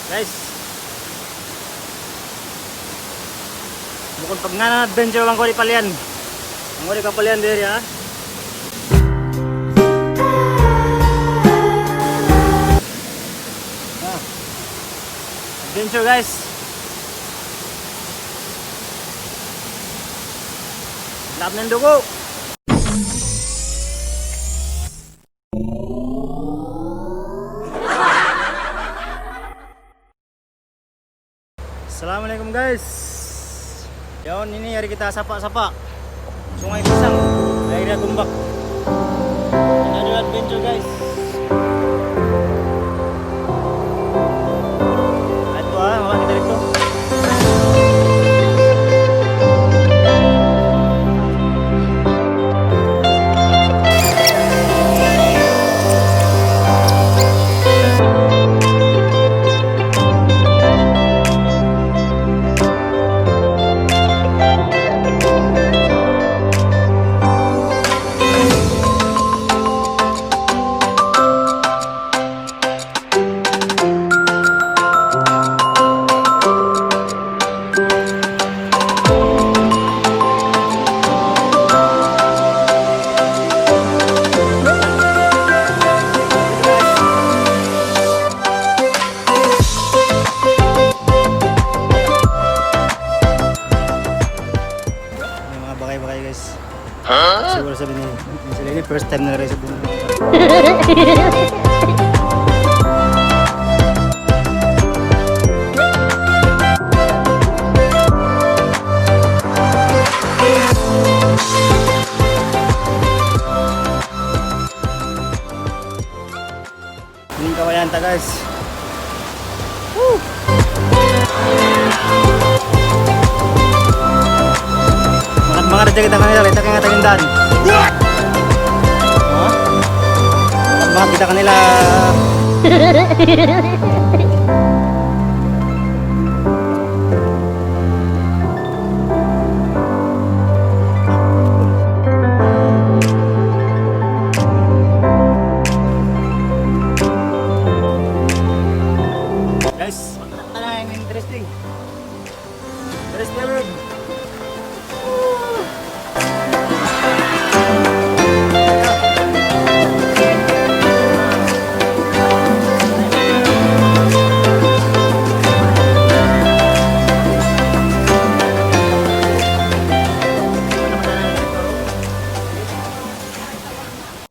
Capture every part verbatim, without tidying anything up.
Guys. Bukun pagngānan adventure bang kaw di' palian. Bang kaw di' kapalian diri, ha? Ah. Adventure, guys. Lap ng dugo. Assalamualaikum, guys. Yaun, ini yari kita sapa-sapa. Sungai Pisang, area Gumbak. Another adventure, guys. Ito, ah, mga kita dito. Yung mga bagay-bagay, guys. Siguro sabi ni, sila ini first time na rin sa dunia. Ini kawayan ta, guys. Woo! Mangat-mangat hadja kita kanila, kita kaya nga tagindan. Ha? Mangat-mangat kita kanila. Guys, magkakita na yung interesting. Interesting.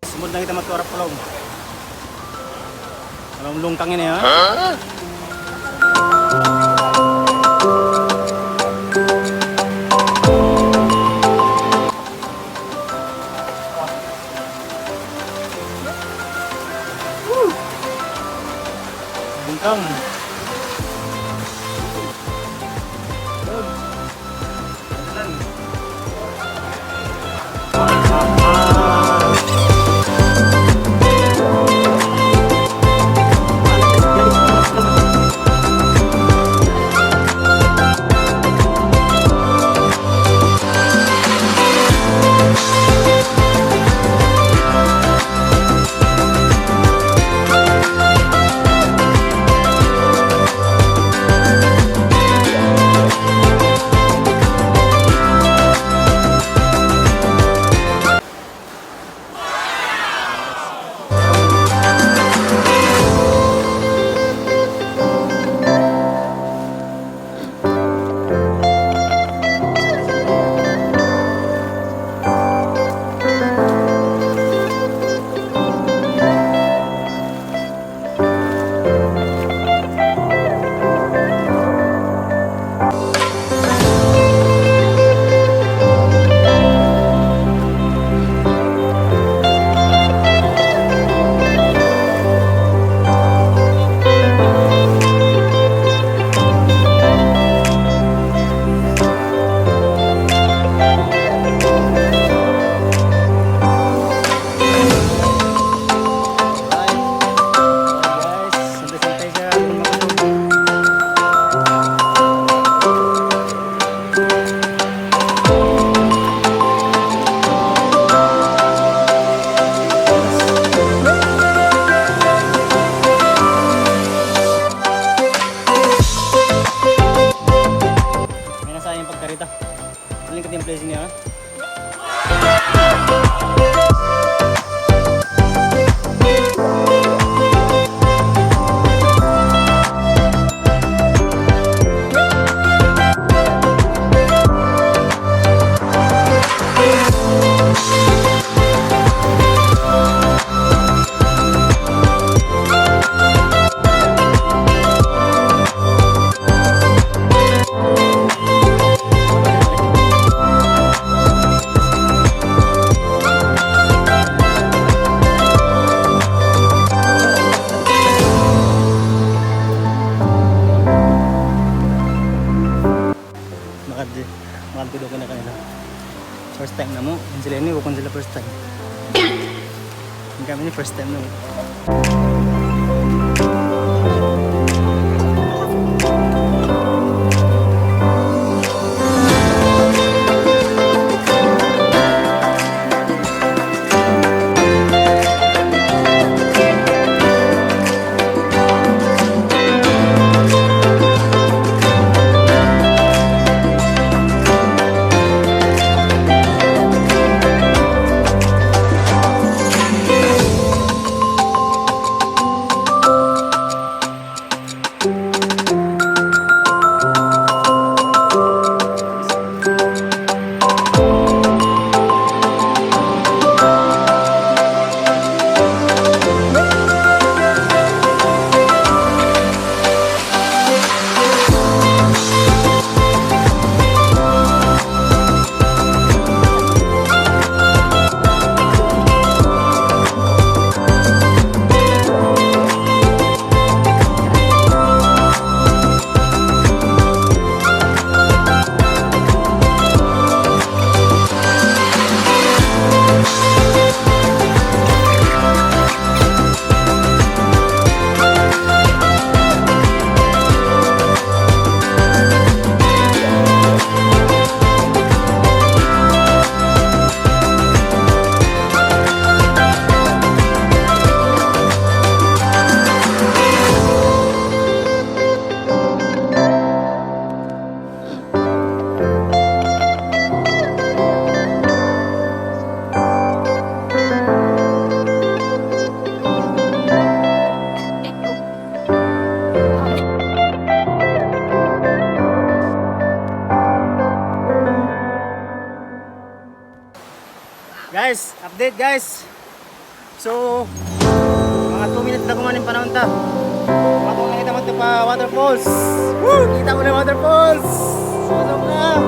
Sumud na kita matu harap pa lawm. Lawm lungkang ini, ha? Lungkang. Dudu kami kanila. First time namu'. In sila ini, bukun sila first time. In kami ini first time namu'. Guys, update guys. So, manga two minutes na kuman in panahun ta. Mabang na kita madtu pa waterfalls. Woo! Kita' mu na in waterfalls. Pasok na.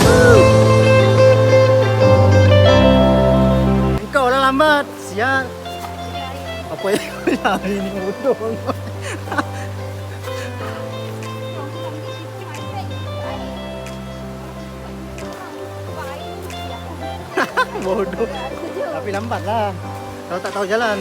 Woo! Ikaw, wala' lambat. Siya. Apa yan? Ini udong. Bodoh. Tapi lambat lah. Kau tak tahu jalan.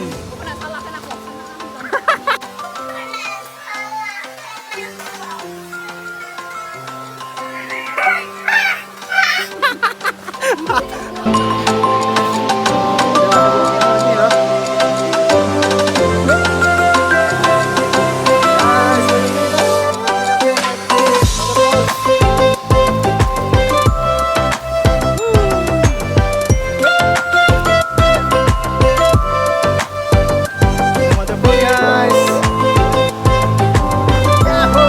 Wonderful, guys. Yahoo!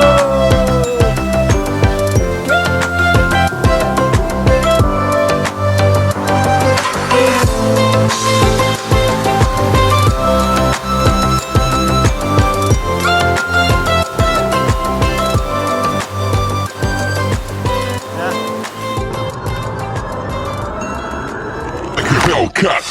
Hellcat.